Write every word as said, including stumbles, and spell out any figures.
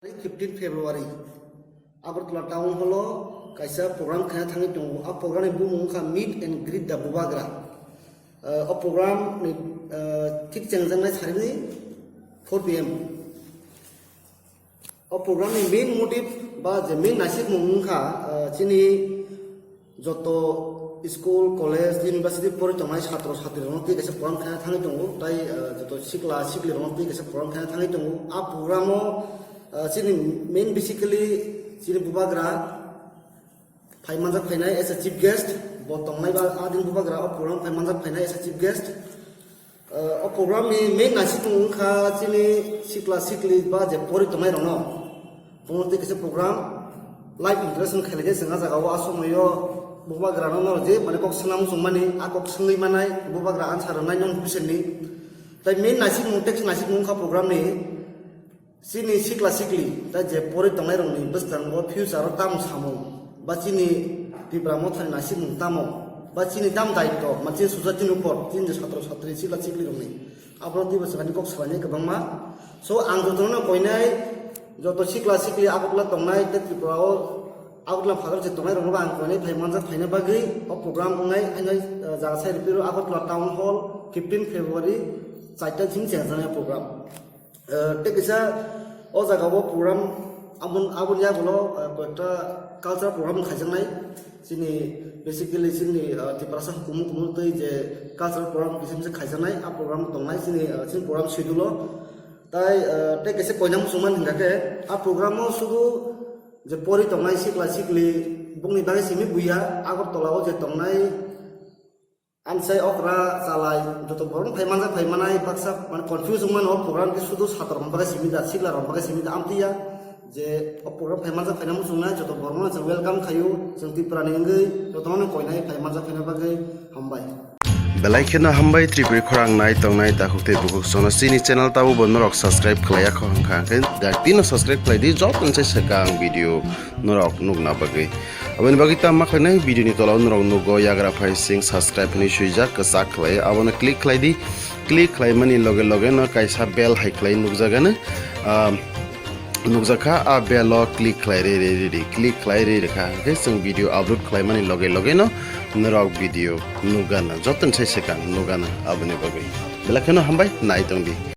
Fifteen February Agartala Town Hall o kaisa program khaina thangwi tongo. A program ni bumung wngkha Meet and Greet the Bubagra. Uh, o program ni, uh, thik chengjaknai sarini four P M. O program ni main motive ba je main naisikmung wngkha, uh, chini joto school, college, university pori tongnai satro satrirokno tei kaisa program khaina thangwi tongo, tai, ah, joto sikla siklirokno tei kaisa program khaina thangwi tongo. A programo, ah, chini main basically chini bubagra phai manjak phainai as a chief guest, bo tongnai ba a din bubagra o program phai manjak phainai as a chief guest. O program ni main naisikmung wngkha chini sikla sikli ba je pori tongnai rokno. Bono tei kaisa program live interaction khailai khe chwng a jaga o a somoio bubagra no je mane kok swngna muchung mani a kok swngwi manai bubagra answer rwnai non official ni. Tai main naisikmung tei naisikmung wngkha program ni. Chini sikla sikli, tai je pori tongnai rokni bwskango future o tamo samung, ba chini Tipra Mothani naisikmung tamo, ba chini tamo daityo, ma chini society ni upor, chini je satro satri sikla sikli rokni. Abro twibo swkangni kok swlainai kwbangma. So, ang jotono koinai, joto sikla sikli Agartala tongnai, tei Tripura o Agartala phatar je tongnai rokno bo ang koinai phai manjak phaina bagwi o program wngnai, haino, eh, jaga sai ripiro Agartala Town Hall, fifteen February, chaita simi chengjaknai program. Eh, tei kisa o jaga o program abon, aboni yagulo, eh, koyekta cultural program khaijaknai. Chini basically chini, eh, Tiprasa hukumu kumu tei je cultural program kisa kisa khaijaknai, a program tongnai chini, eh, chini program schedule o. Tai, eh, tei kisa koina muchungmani hingkha khe, a program o sudu je pori tongnai sikla sikli bongni bagwi simi buya, Agartala o je tongnai, Amsai okra chalai joto borok phai manjak phai manai baksa mane confuse wngmano o program khe sudu sator rok bagwi simi da sikla rok bagwi simi da amtwi ya je o program phai manjak phai nang muchungnai joto borok no chwng welcome khaio chwng Tripura ni wngwi joto no koinai phai manjak phai bagwi hambai. Belai kheno hambai Tripuri khorang nai tongnai takhuk tei bukhuk sono chini channel tabo bo norok subscribe khlai ya kho hwnkha hwnkhe da tino subscribe khlai di joto se swkang video norok nukna bagwi. Aboni bagwi tamo ma khlainai video ni tola o norok nugo yagra phai sing subscribe hinwi swijak kwchak khlai abono click khlai di. Click khlai mani loge loge no kaisa bell hai khlai nukjagano, ah, nukjakha a bell o click khlai ri ri ri ri click khlai ri rikha hwnkhe chwng video upload khlai mani loge loge no norok video nukgana joto se swkang nukgana aboni bagwi. Belai kheno hambai nai tongdi.